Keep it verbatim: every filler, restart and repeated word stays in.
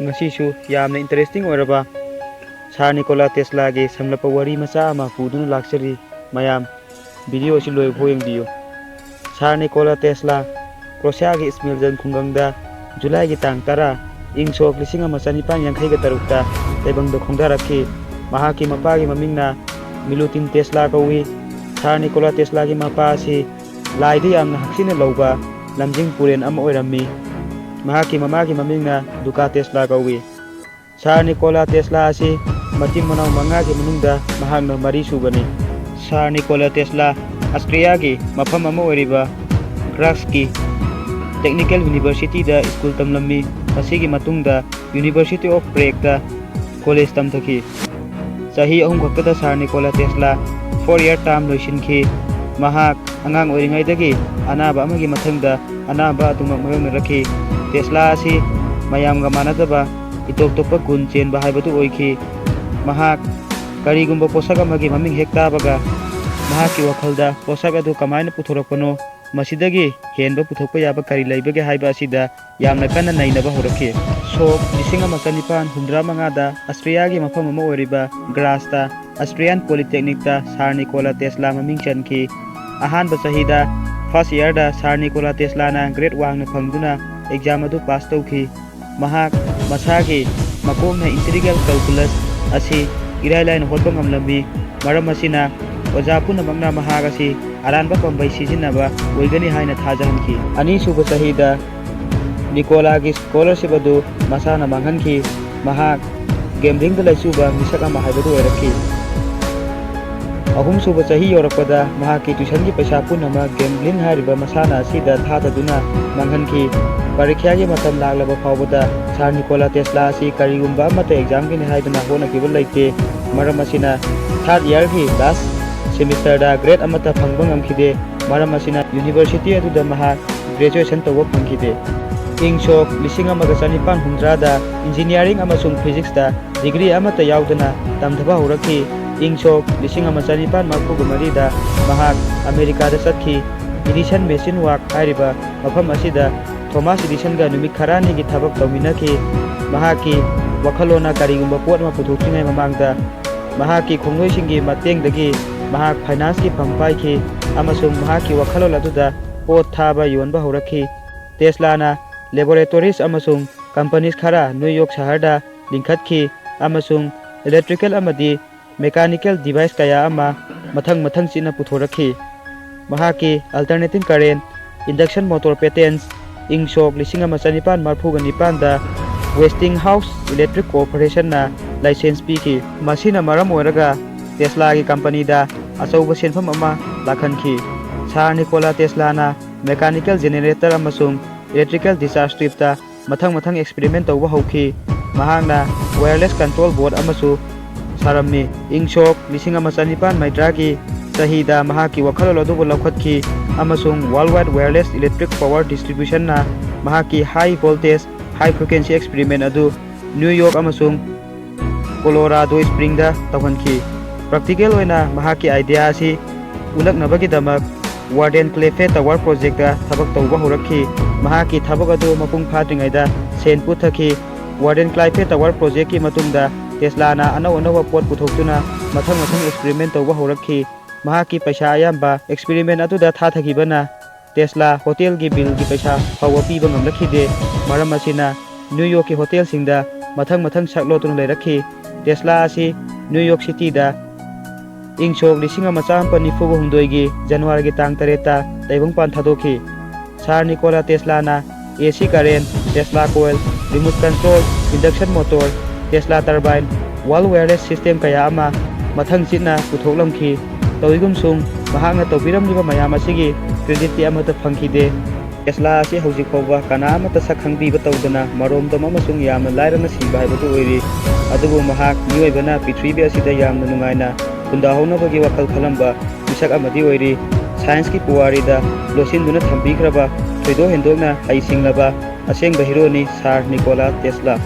ꯉꯁꯤꯁꯨ ꯌꯥꯝꯅ interesting ꯑꯣꯏꯔꯕ ꯁꯥꯔ ꯅꯤꯀꯣꯂꯥ ꯇꯦꯁꯂꯥꯒꯤ ꯁꯝꯂꯞꯄ ꯋꯥꯔꯤ ꯃꯆꯥ ꯑꯃ ꯄꯨꯗꯨꯅ ꯂꯥꯛꯆꯔꯤ꯫ ꯃꯌꯥꯝ video ꯑꯁꯤ ꯂꯣꯏꯕ ꯐꯥꯎ ꯌꯦꯡꯕꯤꯌꯨ꯫ ꯁꯥꯔ ꯅꯤꯀꯣꯂꯥ ꯇꯦꯁꯂꯥ ꯀ꯭ꯔꯣꯁꯤꯌꯥꯒꯤ ꯁ꯭ꯃꯤꯜꯖꯟ ꯈꯨꯡꯒꯪꯗ ꯖꯨꯂꯥꯏꯒꯤ ꯇꯥꯡ ꯇꯔꯥ, ꯏꯪ ꯁꯣꯛ ꯂꯤꯁꯤꯡ ꯑꯃ ꯆꯅꯤꯄꯥꯟ ꯌꯥꯡꯈꯩꯒ ꯇꯔꯨꯛꯇ ꯇꯥꯏꯕꯪꯗ ꯈꯣꯡꯗꯥꯔꯛꯈꯤ꯫ ꯃꯍꯥꯛꯀꯤ ꯃꯄꯥꯒꯤ ꯃꯃꯤꯡꯅ ꯃꯤꯂꯨꯇꯤꯟ ꯇꯦꯁꯂꯥ ꯀꯧꯏ꯫ ꯁꯥꯔ ꯅꯤꯀꯣꯂꯥ ꯇꯦꯁꯂꯥꯒꯤ ꯃꯄꯥ ꯑꯁꯤ ꯂꯥꯏꯗ ꯌꯥꯝꯅ ꯍꯛꯆꯤꯟꯅ ꯂꯧꯕ ꯂꯝꯖꯤꯡ ꯄꯨꯔꯦꯟ ꯑꯃ ꯑꯣꯏꯔꯝꯃꯤ꯫ ꯃꯍꯥꯛꯀꯤ ꯃꯃꯥꯒꯤ ꯃꯃꯤꯡꯅ ꯗꯨꯀꯥ ꯇꯦꯁꯂꯥ ꯀꯧꯏ꯫ ꯁꯥꯔ ꯅꯤꯀꯣꯂꯥ ꯇꯦꯁꯂꯥ ꯑꯁꯤ ꯃꯆꯤꯟ ꯃꯅꯥꯎ ꯃꯉꯥꯒꯤ ꯃꯅꯨꯡꯗ ꯃꯍꯥꯛꯅ ꯃꯔꯤ ꯁꯨꯕꯅꯤ꯫ ꯁꯥꯔ ꯅꯤꯀꯣꯂꯥ ꯇꯦꯁꯂꯥ ꯑꯁꯇ꯭ꯔꯤꯌꯥꯒꯤ ꯃꯐꯝ ꯑꯃ ꯑꯣꯏꯔꯤꯕ ꯒ꯭ꯔꯥꯁꯀꯤ ꯇꯦꯛꯅꯤꯀꯦꯜ ꯌꯨꯅꯤꯚꯔꯁꯤꯇꯤꯗ ꯁ꯭ꯀꯨꯜ ꯇꯝꯂꯝꯃꯤ꯫ ꯃꯁꯤꯒꯤ ꯃꯇꯨꯡꯗ University of Pragueꯇ ꯀꯣꯂꯦꯖ ꯇꯝꯊꯈꯤ꯫ ꯆꯍꯤ ꯑꯍꯨꯝ ꯈꯛꯇꯗ ꯁꯥꯔ Nikola Tesla four year term ꯂꯣꯏꯁꯤꯟꯈꯤ꯫ ꯃꯍꯥꯛ ꯑꯉꯥꯡ ꯑꯣꯏꯔꯤꯉꯩꯗꯒꯤ ꯑꯅꯥꯕ ꯑꯃꯒꯤ ꯃꯊꯪꯗ ꯑꯅꯥꯕ ꯑꯗꯨꯃꯛ ꯃꯥꯌꯣꯛꯅꯔꯛꯈꯤ꯫ ꯇꯦꯁꯂꯥ ꯑꯁꯤ ꯃꯌꯥꯝꯒ ꯃꯥꯟꯅꯗꯕ ꯏꯇꯣꯞ ꯇꯣꯞꯄ ꯒꯨꯟ ꯆꯦꯟꯕ ꯍꯥꯏꯕꯗꯨ ꯑꯣꯏꯈꯤ꯫ ꯃꯍꯥꯛ ꯀꯔꯤꯒꯨꯝꯕ ꯄꯣꯠꯁꯛ ꯑꯃꯒꯤ ꯃꯃꯤꯡ ꯍꯦꯛ ꯇꯥꯕꯒ ꯃꯍꯥꯛꯀꯤ ꯋꯥꯈꯜꯗ ꯄꯣꯠꯁꯛ ꯑꯗꯨ ꯀꯃꯥꯏꯅ ꯄꯨꯊꯣꯔꯛꯄꯅꯣ, ꯃꯁꯤꯗꯒꯤ ꯍꯦꯟꯕ ꯄꯨꯊꯣꯛꯄ ꯌꯥꯕ ꯀꯔꯤ ꯂꯩꯕꯒꯦ ꯍꯥꯏꯕ ꯑꯁꯤꯗ ꯌꯥꯝꯅ ꯀꯟꯅ ꯅꯩꯅꯕ ꯍꯧꯔꯛꯈꯤ꯫ ꯁꯣꯛ ꯂꯤꯁꯤꯡ ꯑꯃ ꯆꯅꯤꯄꯥꯟ ꯍꯨꯝꯗ꯭ꯔꯥ ꯃꯉꯥꯗ ꯑꯁꯇ꯭ꯔꯤꯌꯥꯒꯤ ꯃꯐꯝ ꯑꯃ ꯑꯣꯏꯔꯤꯕ ꯒ꯭ꯔꯥꯁꯇ ꯑꯁꯇ꯭ꯔꯤꯌꯥꯟ ꯄꯣꯂꯤꯇꯦꯛꯅꯤꯛꯇ ꯁꯥꯔ ꯅꯤꯀꯣꯂꯥ ꯇꯦꯁꯂꯥ ꯃꯃꯤꯡ ꯆꯟꯈꯤ꯫ ꯑꯍꯥꯟꯕ ꯆꯍꯤꯗ, first yearꯗ, ꯁꯥꯔ ꯅꯤꯀꯣꯂꯥ ꯇꯦꯁꯂꯥꯅ grade ꯋꯥꯡꯅ ꯐꯪꯗꯨꯅ exam ꯑꯗꯨ pass ꯇꯧꯈꯤ꯫ ꯃꯍꯥꯛ ꯃꯁꯥꯒꯤ ꯃꯀꯣꯛꯅ integral calculus ꯑꯁꯤ ꯏꯔꯥꯏ ꯂꯥꯏꯅ ꯍꯣꯠꯄ ꯉꯝꯂꯝꯃꯤ꯫ ꯃꯔꯝ ꯑꯁꯤꯅ, ꯑꯣꯖꯥ ꯄꯨꯝꯅꯃꯛꯅ ꯃꯍꯥꯛ ꯑꯁꯤ ꯑꯔꯥꯟꯕ ꯄꯥꯝꯕꯩ ꯁꯤꯖꯤꯟꯅꯕ ꯑꯣꯏꯒꯅꯤ ꯍꯥꯏꯅ ꯊꯥꯖꯍꯟꯈꯤ꯫ ꯑꯅꯤꯁꯨꯕ ꯆꯍꯤꯗ, ꯅꯤꯀꯣꯂꯥꯒꯤ scholarship ꯑꯗꯨ ꯃꯁꯥꯅ ꯃꯥꯡꯍꯟꯈꯤ꯫ ꯃꯍꯥꯛ gambling ꯗ ꯂꯩꯆꯨꯕ ꯃꯤꯁꯛ ꯑꯃ ꯍꯥꯏꯕꯗꯨ ꯑꯣꯏꯔꯛꯈꯤ꯫ ꯑꯍꯨꯝꯁꯨꯕ ꯆꯍꯤ ꯌꯧꯔꯛꯄꯗ, ꯃꯍꯥꯛꯀꯤ tuition ꯒꯤ ꯄꯩꯁꯥ ꯄꯨꯝꯅꯃꯛ gambling ꯍꯥꯏꯔꯤꯕ ꯃꯁꯥꯟꯅ ꯑꯁꯤꯗ ꯊꯥꯗꯗꯨꯅ ꯃꯥꯡꯍꯟꯈꯤ꯫ ꯄꯔꯤꯈ꯭ꯌꯥꯒꯤ ꯃꯇꯝ ꯂꯥꯛꯂꯕ ꯐꯥꯎꯕꯗ ꯁꯥꯔ ꯅꯤꯀꯣꯂꯥ ꯇꯦꯁꯂꯥ ꯑꯁꯤ ꯀꯔꯤꯒꯨꯝꯕ ꯑꯃꯠꯇ exam ꯒꯤꯅꯤ ꯍꯥꯏꯗꯨꯅ ꯍꯣꯠꯅꯈꯤꯕ ꯂꯩꯇꯦ꯫ ꯃꯔꯝ ꯑꯁꯤꯅ, third year ꯒꯤ last semester ꯗ grade ꯑꯃꯠꯇ ꯐꯪꯕ ꯉꯝꯈꯤꯗꯦ꯫ ꯃꯔꯝ ꯑꯁꯤꯅ, university ꯑꯗꯨꯗ ꯃꯍꯥꯛ graduation ꯇꯧꯕ ꯐꯪꯈꯤꯗꯦ꯫ ꯏꯪ ꯁꯣꯛ ꯂꯤꯁꯤꯡ ꯑꯃꯒ ꯆꯅꯤꯄꯥꯟ ꯍꯨꯝꯗ꯭ꯔꯥꯗ engineering ꯑꯃꯁꯨꯡ physics ꯇ degree ꯑꯃꯠꯇ ꯌꯥꯎꯗꯅ ꯇꯝꯊꯕ ꯍꯧꯔꯛꯈꯤ꯫ ꯏꯪ ꯁꯣꯛ ꯂꯤꯁꯤꯡ ꯑꯃ ꯆꯅꯤꯄꯥꯟ ꯃꯔꯤꯐꯨꯒ ꯃꯔꯤꯗ ꯃꯍꯥꯛ ꯑꯃꯦꯔꯤꯀꯥꯗ ꯆꯠꯈꯤ꯫ Edison Machine Works ꯍꯥꯏꯔꯤꯕ ꯃꯐꯝ ꯑꯁꯤꯗ ꯊꯣꯃꯥꯁ ꯏꯗꯤꯁꯟꯒ ꯅꯨꯃꯤꯠ ꯈꯔꯅꯤꯒꯤ ꯊꯕꯛ ꯇꯧꯃꯤꯟꯅꯈꯤ꯫ ꯃꯍꯥꯛꯀꯤ ꯋꯥꯈꯜꯂꯣꯟꯅ ꯀꯔꯤꯒꯨꯝꯕ ꯄꯣꯠ ꯑꯃ ꯄꯨꯊꯣꯛꯇ꯭ꯔꯤꯉꯩ ꯃꯃꯥꯡꯗ ꯃꯍꯥꯛꯀꯤ ꯈꯣꯡꯂꯣꯏꯁꯤꯡꯒꯤ ꯃꯇꯦꯡꯗꯒꯤ ꯃꯍꯥꯛ finance ꯀꯤ ꯐꯝ ꯄꯥꯏꯈꯤ ꯑꯃꯁꯨꯡ ꯃꯍꯥꯛꯀꯤ ꯋꯥꯈꯜꯂꯣꯟ ꯑꯗꯨꯗ ꯄꯣꯠ ꯊꯥꯕ ꯌꯣꯟꯕ ꯍꯧꯔꯛꯈꯤ꯫ Tesla ꯅ laboratories ꯑꯃꯁꯨꯡ companies ꯈꯔ New York ꯁꯍꯔꯗ ꯂꯤꯡꯈꯠꯈꯤ ꯑꯃꯁꯨꯡ electrical ꯑꯃꯗꯤ mechanical device ꯀꯌꯥ ꯑꯃ ꯃꯊꯪ ꯃꯊꯪ ꯆꯤꯠꯅ ꯄꯨꯊꯣꯔꯛꯈꯤ꯫ ꯃꯍꯥꯛꯀꯤ alternating current induction motor patents ꯏꯪ ꯁꯣꯛ ꯂꯤꯁꯤꯡ ꯑꯃ ꯆꯅꯤꯄꯥꯟ ꯃꯔꯤꯐꯨꯒ ꯅꯤꯄꯥꯟꯗ Westinghouse Electric Corporation ꯅ license ꯄꯤꯈꯤ꯫ ꯃꯁꯤꯅ ꯃꯔꯝ ꯑꯣꯏꯔꯒ Tesla ꯒꯤ company ꯗ ꯑꯆꯧꯕ ꯁꯦꯟꯐꯝ ꯑꯃ ꯂꯥꯛꯍꯟꯈꯤ꯫ Sir Nikola Tesla ꯅ mechanical generator ꯑꯃꯁꯨꯡ electrical discharge tube ꯇ ꯃꯊꯪ ꯃꯊꯪ experiment ꯇꯧꯕ ꯍꯧꯈꯤ꯫ ꯃꯍꯥꯛꯅ wireless control board ꯑꯃꯁꯨ ꯁꯥꯔꯝꯃꯤ꯫ ꯏꯪ ꯁꯣꯛ ꯂꯤꯁꯤꯡ ꯑꯃ ꯆꯅꯤꯄꯥꯟ ꯃꯧꯗ꯭ꯔꯥꯒꯤ ꯆꯍꯤꯗ ꯃꯍꯥꯛꯀꯤ ꯋꯥꯈꯜꯂꯣꯟ ꯑꯗꯨꯕꯨ ꯂꯧꯈꯠꯈꯤ ꯑꯃꯁꯨꯡ Worldwide Wireless Electric Power Distribution ꯅ ꯃꯍꯥꯛꯀꯤ high voltage, high frequency experiment ꯑꯗꯨ New York ꯑꯃꯁꯨꯡ Colorado Spring ꯗ ꯇꯧꯍꯟꯈꯤ꯫ Practical ꯑꯣꯏꯅ ꯃꯍꯥꯛꯀꯤ idea ꯑꯁꯤ ꯎꯠꯂꯛꯅꯕꯒꯤꯗꯃꯛ Warden Cleffe Tower Project ꯇ ꯊꯕꯛ ꯇꯧꯕ ꯍꯧꯔꯛꯈꯤ꯫ ꯃꯍꯥꯛꯀꯤ ꯊꯕꯛ ꯑꯗꯨ ꯃꯄꯨꯡ ꯐꯥꯗ꯭ꯔꯤꯉꯩꯗ ꯁꯦꯟ ꯄꯨꯊꯈꯤ꯫ Warden Cleffe Tower Project ꯀꯤ ꯃꯇꯨꯡꯗ Tesla ꯅ ꯑꯅꯧ ꯑꯅꯧꯕ ꯄꯣꯠ ꯄꯨꯊꯣꯛꯇꯨꯅ ꯃꯊꯪ ꯃꯊꯪ experiment ꯇꯧꯕ ꯍꯧꯔꯛꯈꯤ꯫ ꯃꯍꯥꯛꯀꯤ ꯄꯩꯁꯥ ꯑꯌꯥꯝꯕ experiment ꯑꯗꯨꯗ ꯊꯥꯊꯈꯤꯕꯅ Tesla hotel ꯒꯤ bill ꯒꯤ ꯄꯩꯁꯥ ꯐꯥꯎꯕ ꯄꯤꯕ ꯉꯝꯂꯛꯈꯤꯗꯦ꯫ ꯃꯔꯝ ꯑꯁꯤꯅ New York ꯀꯤ hotel ꯁꯤꯡꯗ ꯃꯊꯪ ꯃꯊꯪ ꯁꯛ ꯂꯣꯠꯇꯨꯅ ꯂꯩꯔꯛꯈꯤ꯫ Tesla ꯑꯁꯤ New York City ꯗ ꯏꯪ ꯁꯣꯛ ꯂꯤꯁꯤꯡ ꯑꯃ ꯆꯥꯃꯥꯄꯟ ꯅꯤꯐꯨꯒ ꯍꯨꯝꯗꯣꯏꯒꯤ January ꯒꯤ ꯇꯥꯡ ꯇꯔꯦꯠꯇ ꯇꯥꯏꯕꯪꯄꯥꯟ ꯊꯥꯗꯣꯛꯈꯤ꯫ Sir Nikola Tesla ꯅ A C current, Tesla coil, remote control, induction motor, Tesla turbine, wall wireless system ꯀꯌꯥ ꯑꯃ ꯃꯊꯪ ꯆꯤꯠꯅ ꯄꯨꯊꯣꯛꯂꯝꯈꯤ꯫ ꯇꯧꯏꯒꯨꯝꯁꯨꯡ ꯃꯍꯥꯛꯅ ꯇꯧꯕꯤꯔꯝꯂꯤꯕ ꯃꯌꯥꯝ ꯑꯁꯤꯒꯤ credit ꯇꯤ ꯑꯃꯠꯇ ꯐꯪꯈꯤꯗꯦ꯫ Tesla ꯑꯁꯤ ꯍꯧꯖꯤꯛ ꯐꯥꯎꯕ ꯀꯅꯥ ꯑꯃꯠꯇ ꯁꯛ ꯈꯪꯕꯤꯕ ꯇꯧꯗꯅ ꯃꯔꯣꯝꯗꯣꯝ ꯑꯃꯁꯨꯡ ꯌꯥꯝꯅ ꯂꯥꯏꯔꯅ ꯁꯤꯕ ꯍꯥꯏꯕꯗꯨ ꯑꯣꯏꯔꯤ꯫ ꯑꯗꯨꯕꯨ ꯃꯍꯥꯛ ꯃꯤꯑꯣꯏꯕꯅ ꯄ꯭ꯔꯤꯊꯤꯕꯤ ꯑꯁꯤꯗ ꯌꯥꯝꯅ ꯅꯨꯡꯉꯥꯏꯅ ꯈꯨꯟꯗꯥꯍꯧꯅꯕꯒꯤ ꯋꯥꯈꯜ ꯈꯜꯂꯝꯕ ꯃꯤꯁꯛ ꯑꯃꯗꯤ ꯑꯣꯏꯔꯤ꯫ Science ꯀꯤ ꯄꯨꯋꯥꯔꯤꯗ ꯂꯣꯠꯁꯤꯟꯗꯨꯅ ꯊꯝꯕꯤꯈ꯭ꯔꯕ ꯊꯣꯏꯗꯣꯛ ꯍꯦꯟꯗꯣꯛꯅ ꯍꯩꯁꯤꯡꯂꯕ ꯑꯁꯦꯡꯕ hero ꯅꯤ Sir Nikola Tesla꯫